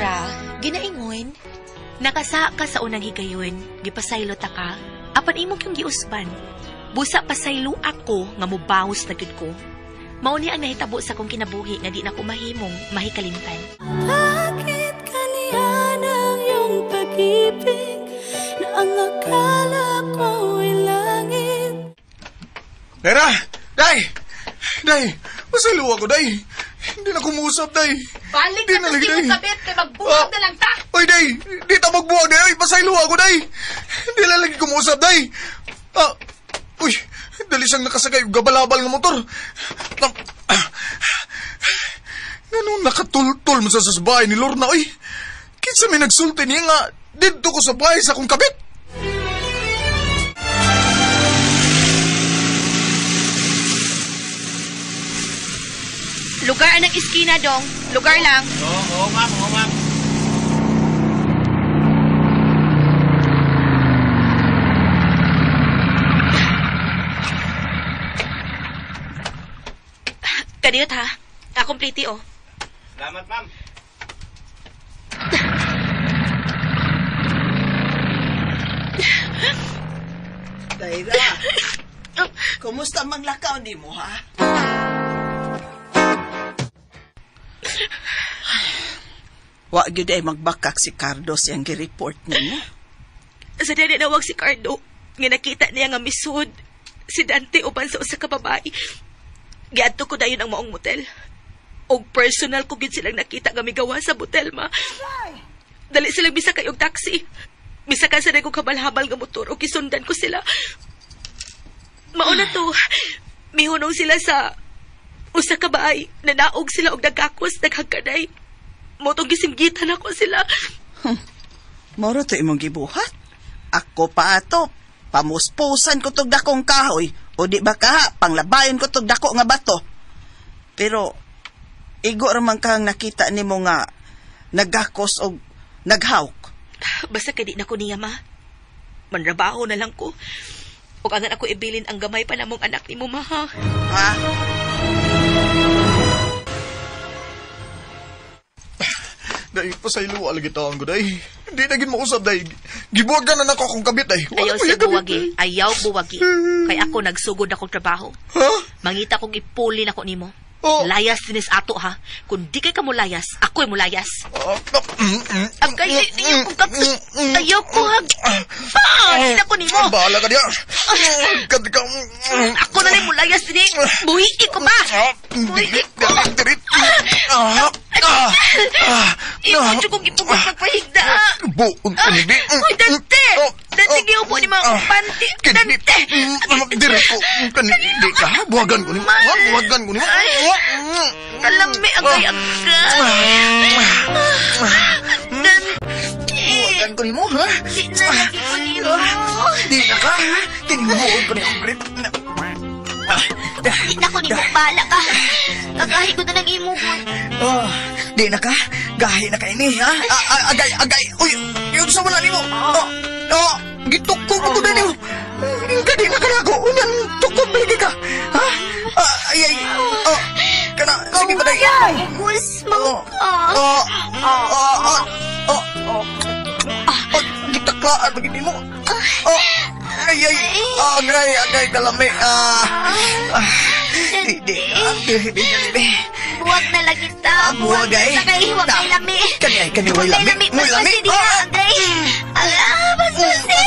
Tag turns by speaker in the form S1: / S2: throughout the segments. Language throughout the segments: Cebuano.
S1: ra, ginaingon. Nakasa ka sa unang higayon, gipasaylo ta ka, apan imo kyung giusban. Busa pasaylo ako nga mubawos na gyud ko. Mao ni ang nahitabo sa akong kinabuhi nga di na ko mahimong mahikalimtan.
S2: Bakit kaniya ng iyong pag-ibig na ang akala ko'y langit?
S3: Dera! Day! Day! Pasaylo ako, day! Hindi na kumuusap, day!
S1: Balik
S3: Di na lagi, day.
S1: kabit kay magbuhat na lang ta.
S3: Oy, day! Di ta magbuwag, day! Oy, pasaylo ako, day! Hindi na lagi kumuusap, day! Ah, uy, dali siyang nakasakay og gabalabal nga motor. Ah, Ngano nakatultol mo sa bahay ni Lorna, oy? Kinsa may nagsulti niya nga didto ko sa bahay sa akong kabit?
S1: Lugar anang iskina dong, lugar lang.
S4: Oo, ma'am, oo, ma'am.
S1: Kadiyot ha. Akong pliti oh.
S4: Salamat, ma'am.
S5: Dayra, kumusta mang lakaw ni mo, ha? Wa gyud ay magbakak si Cardo siyang gi-report nimo.
S1: Sa dili nawag si Cardo, nga nakita niya nga misud si Dante uban sa usa ka babae. Giadto ko dayon ang maong motel. Og personal ko gid silang nakita nga migawa sa motel, ma. Dali sila bisa kay og taxi. Bisa ka sa ko kabalhabal nga motor og gisundan ko sila. Mauna to, mihunong sila sa usa ka baay, nanaog sila og nagakos, naghagkanay. Motong gisinggitan ako sila.
S5: Moro to imong gibuhat. Ako pa ato, pamuspusan ko tog dakong kahoy o di ba kaha, panglabayon ko tog dako nga bato. Pero igo ra man kang nakita nimo nga nagakos og naghawk.
S1: Basta kay di na ko niya, ma. Manrabaho na lang ko. Ug angan ako ibilin ang gamay pa namong anak ni mo, ma, ha?
S5: Ha?
S3: Day, pasaylo lagi taon ko, day. Hindi na gid mausap, day. Gibuwagan na nako akong kabit, day. Wala
S1: Ayaw
S3: ko
S1: sa
S3: yung kabit,
S1: buwagi.
S3: day.
S1: Ayaw buwagi. Kay ako nagsugod akong trabaho.
S3: Ha?
S1: Mangita kong ipuli na ko nimo.
S3: Oh.
S1: Layas dinis ato, ha? Kung di kay ka mulayas, ako'y mulayas.
S3: Ah, ah, mm, mm,
S1: Agay, ayaw ko kap... Ayaw ko hag... Pa! Di na ko nimo.
S3: Ah, bahala ka diya. Kad ka.
S1: Ako na lang mulayas dini. Buhiki ko ba?
S3: Ah,
S1: Buhiki ko.
S3: Diri. Ah, ah, ah.
S1: Imo jud kong ipugot magpahigda.
S3: Buon ko ni di.
S1: Uy, Dante!
S3: Oh,
S1: Dante,
S3: oh,
S1: giupo ni mga
S3: ah.
S1: panty.
S3: Kani,
S1: Dante!
S3: Diri ko. Kani, di ka. Buwagan ko nimo. Ah, Buwagan ko nimo.
S1: Ay. Kalami, agay, agay. Dante!
S3: Buwagan ko nimo, ha?
S1: Di na lagi ko nimo.
S3: Di na ka, ha? Kinibuon ko ni akong grip.
S1: Di na ko nimo, bala ka. Kagahi ko na ng imugon.
S3: Oh, di na ka. Gahi na ka ini, ha? Ah, ah, Agay, agay. Uy, yun sa wala nimo. Oh, oh, gitukog ko na nimo. Gadi na ka na ako. Unyan, tukog lagi ka. Ha? Ah, ay, ay. Oh, kana, sige pa day.
S1: Gus mo
S3: Oh,
S1: ka.
S3: oh, oh, oh, oh, oh. Oh, gitaklaan pag hindi mo. Oh, ay, ay. Oh, agay, agay, kalami. Ah, ah, di, di, ah, di, di, di, di.
S6: Buwag na lagi ta.
S3: Ah, buwag ay.
S6: Na kay, huwag kay lami.
S3: Kani ay, kani way
S6: Huwag kay
S3: lami.
S6: lami.
S3: Way lami.
S6: Basta di na,
S3: Ah!
S6: agay. Ala, basta si.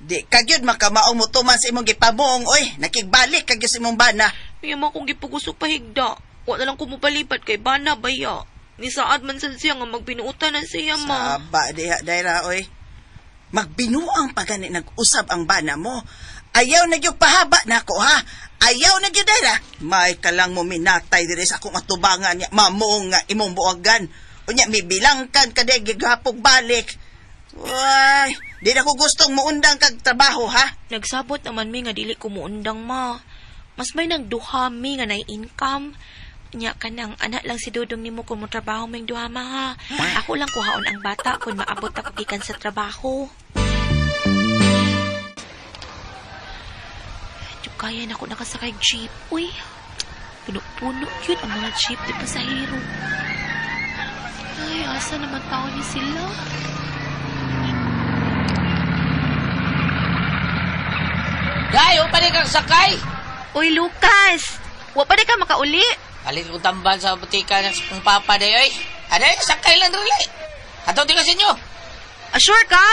S5: Di ka gyud makamao mo tuman sa imong gipabuong oy, nakigbalik ka gyud sa imong bana.
S1: Iya man kong gipugusok pahigda. Wa na lang ko mopalipat kay bana baya. Ni saad man sad siya nga magbinuotan na siya, ma.
S5: Saba diha dayra oy. Magbinuang pa gani nag-usab ang bana mo. Ayaw na gyud pahaba nako ha. Ayaw na gyud dayra. May ka lang mo minatay diri sa akong atubangan niya mamuong nga imong buwagan. Unya mibilangkan ka di gihapog balik. Uy, di na ko gustong muundang kag trabaho ha.
S1: Nagsabot naman mi nga dili ko muundang, ma. Mas may nagduha mi nga nay income. Nya kanang anak lang si Dudong nimo kung motrabaho ming duha ma ha. Ako lang kuhaon ang bata kung maabot ako gikan sa trabaho. Kaya na ako nakasakay jeep. Uy, puno-puno yun ang mga jeep di pasahero. Ay, asa naman tao ni sila?
S7: Day, upa ni kang sakay!
S1: Uy, Lucas! Wa pa di ka makauli.
S7: Palit kong tambal sa butika ng kong papa day, oy. Aday, sakay lang dali. Ato di ka sa inyo.
S1: Sure ka?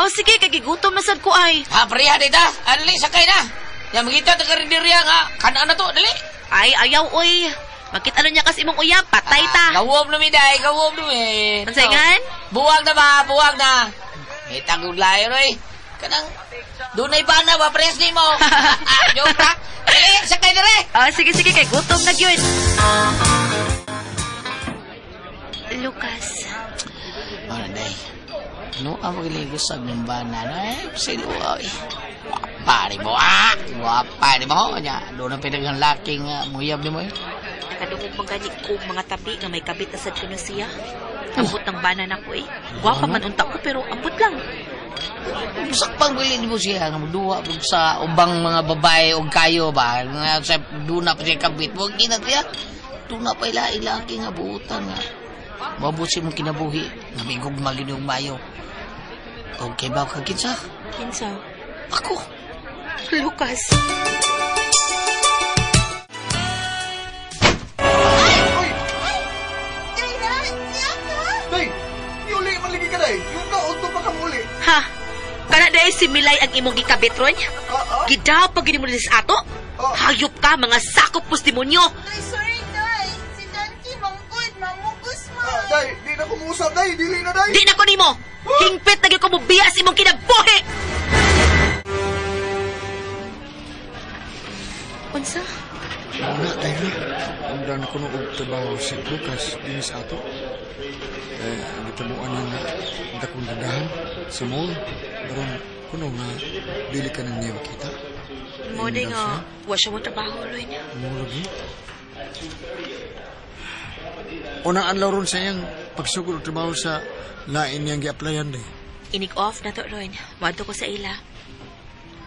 S1: Oh, sige, kagigutom na sad ko ay.
S7: Ha, pareha dita. Adali, sakay na. Yang magita ta karinderya nga, kanaan na to, dali.
S1: Ay, ayaw, oy. Makita ano niya kasi imong uyab, patay ta.
S7: Gawom na mi, day, gawom na mi.
S1: Ansayngan?
S7: Buwag na ba, buwag na. May tagong layo, oy. Kanang, dunay ba na ba, press ni mo? Joke ra. Dali, sakay na rin.
S1: Ah, sige, sige, kay gutom na gyud. Lucas.
S7: Ano, day? Ano ang magligo sa bana na? Eh, sino, oy. Wapa ni mo, ah! Wapa ni mo. Nya, doon ang pinagang laking muyab ni mo, eh.
S1: Nakadungog man gani ko mga tabi nga may kabit na sa kuno siya. Ambot ng bana na ko, eh. Gwapa man unta ko, pero ambot lang.
S7: Sakpang bilin mo siya, nga duwa sa ubang mga babae o kayo ba? Nga sa doon na pa siya kabit. Huwag ginagriya. Doon na pa ila-ilaki nga buutan nga. Mabuti mong kinabuhi. Namigog maginog mayo. Okay ba ka kinsa?
S1: Kinsa?
S7: Ako.
S1: Lucas.
S3: Day! Yuli, maligi ka, day! Yung kaunto pa kang uli.
S1: Ha? Kana dahil si Milay ang imong gikabit ron? Gidaw pag gini mo sa ato? Hayop ka, mga sakop pos demonyo!
S6: Ay, sorry, Day. Si Dante, manggod. Mamugos mo.
S3: Day, di na kumusap, day! Dili na, day!
S1: Di na ko nimo! Hingpit na gyud ko mobiyas imong kinabuhi! Unsa?
S8: Wala, tayo na. Ang ko nung trabaho si Lucas din sa ato. Eh, gitamuan niya nga dakong dandahan sa mall. Karon kuno nga dili ka nang niya makita.
S1: Mo di nga, wa siya mo trabaho ron.
S8: Mo lagi. Unang adlaw ron sa iyang pagsugod og trabaho sa lain niyang gi-applyan day.
S1: Inig off na to ron. Moadto ko sa ila.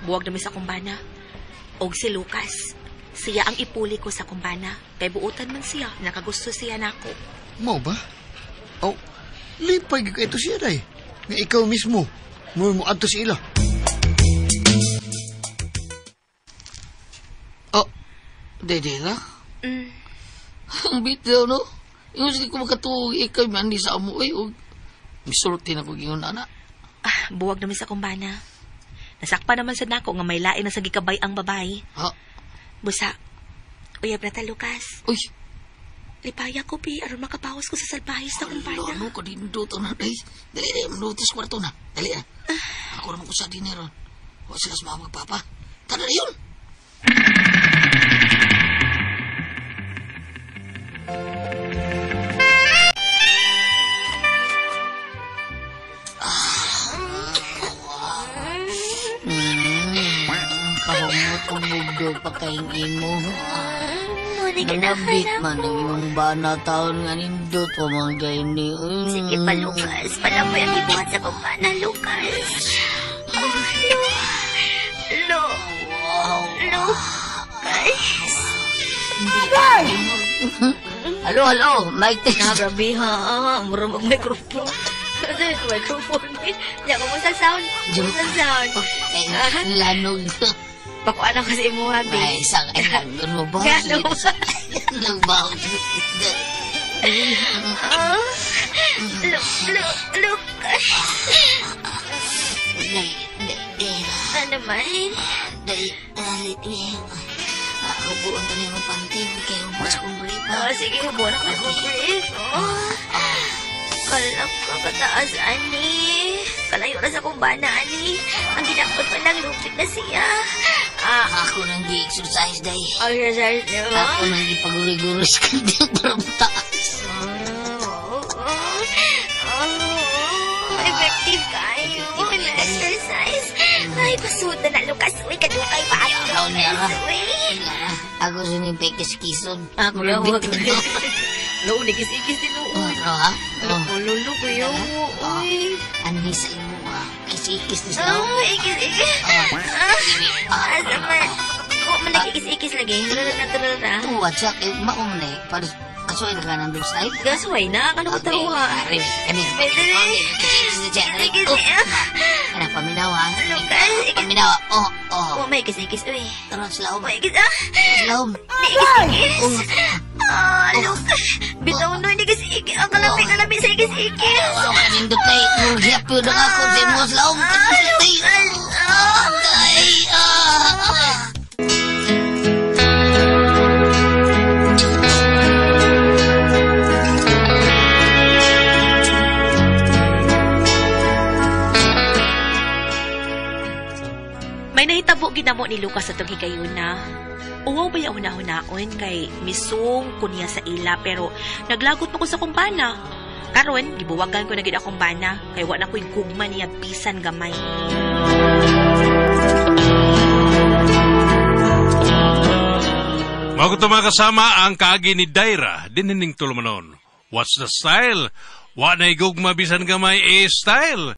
S1: Buwag na mi sa kumbana. Og si Lucas. Siya ang ipuli ko sa kumbana. Kay buutan man siya, nakagusto siya nako.
S8: Mao ba? Oh, lipay gyud ito siya day. Nga ikaw mismo mo adto sa ila.
S7: Oh, dede na?
S1: Mm.
S7: Ang bitaw, no? Yung sige ko makatuog, ikaw man di sa amo, eh. Misulti na ko gingon, anak.
S1: Ah, buwag na mi sa kumbana. Nasakpa naman sa nako nga may lain na sa gikabay ang babae.
S7: Ha?
S1: Busa, uyab na ta, Lucas.
S7: Uy!
S1: Lipaya ko, pi. Aron makapawas ko sa salbahis na kumbana.
S7: Ano ko dindot na, day. Dali, dali. Manutis kwarto na. Dali na. Ako naman ko sa dinero. Huwag sila sa mga magpapa. Tara na yun! Kahumot ang bugdog pagkaing imo. Nangabit man ang imong bana taon nga nindot o mga gayni.
S6: Sige pa, Lucas. Palaboy ang ibuhat sa kumbana, Lucas. Oh, Lo. Lo. Lucas.
S7: Halo, halo. Mic test.
S6: Grabe ha. Mura mag microphone. Microphone. Diyan, kumusta sound? Kumusta sound?
S7: Lanog.
S6: Pakuan ako sa imo, habi.
S7: Ay, isang ay, mo ba?
S6: Gano?
S7: Nagbaho.
S6: Look, look, look. Ano man?
S7: Ako buon tayo ng panty. Kaya mo sa kong brief.
S6: Oh, sige, buon ako ng brief. Oh. Kalap ka kataas, ani. Kalayo na sa kumbana, ani. Ang ginakot pa lang, lupit na siya. Ah.
S7: Ako nang gi-exercise, day.
S6: Exercise niyo?
S7: Ako nang ipaguri-guri sa kanya para mataas.
S6: Effective kayo. Exercise. Ay, pasuot na na, Lucas. Uy, kadukay pa.
S7: Ayaw niya.
S6: Uy.
S7: Ako sa ning pekis-kison.
S6: Ako na, wag. Noon, nagis-igis din
S7: Oh,
S6: noon.
S7: ano ha? Oh.
S6: Oh, lolo ko yun. Uy.
S7: Ano sa imo ha? Kis-ikis ni sa
S6: Oh, ikis-ikis. Ah, asa man. Oh, man nagikis-ikis lagi. Wala natural ra.
S7: Tuwa siya. Eh, maong na eh. Para kasuhin ka ng dos ay.
S6: Gasway na. Ano ko tawa?
S7: Kani.
S6: Pwede rin.
S7: Kis-ikis. Ano, paminaw ha?
S6: Lucas, ikis.
S7: Paminaw. Oh, oh.
S6: Oh, may ikis-ikis. Uy.
S7: Tara, sila
S6: Oh, ikis. Ah.
S7: Sila
S6: Ikis-ikis. Ah, Lucas. Bitaw no, ikis-ikis. Ang kalami, kalami sa ikis-ikis.
S7: Wala ka nindot kay Murgyap yun ang ako sa imo sa laom. Kasi Ay! Ah!
S1: May nahitabo ginamo ni Lucas atong higayuna. Uwaw ba ya una-hunaon kay misung ko niya sa ila pero naglagot pa ko sa kumbana. Karon, gibuwagan ko na gid akong bana kay wa na ko'y gugma niya bisan gamay.
S9: Mao ko mga kasama ang kaagi ni Daira, dinining tulumanon. What's the style? Wa na gugma bisan gamay eh style.